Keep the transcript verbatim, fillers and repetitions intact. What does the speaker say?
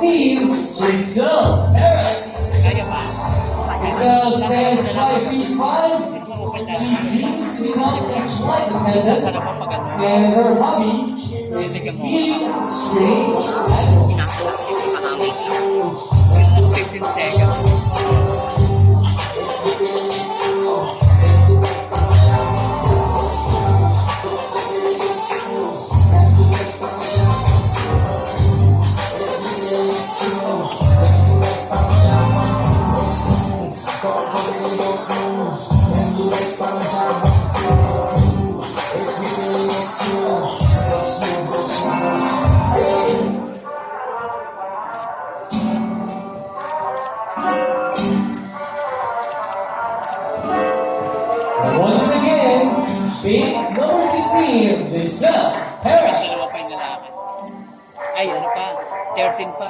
Team Giselle Perez. Giselle stands five feet five. She dreams to become a flight attendant, and her hobby is meeting strange animals. Fifteen seconds. Once again, big number sixteen, Lisa Perez. Dalawa pa yung lalaki. Ay, ano pa? Thirteen pa.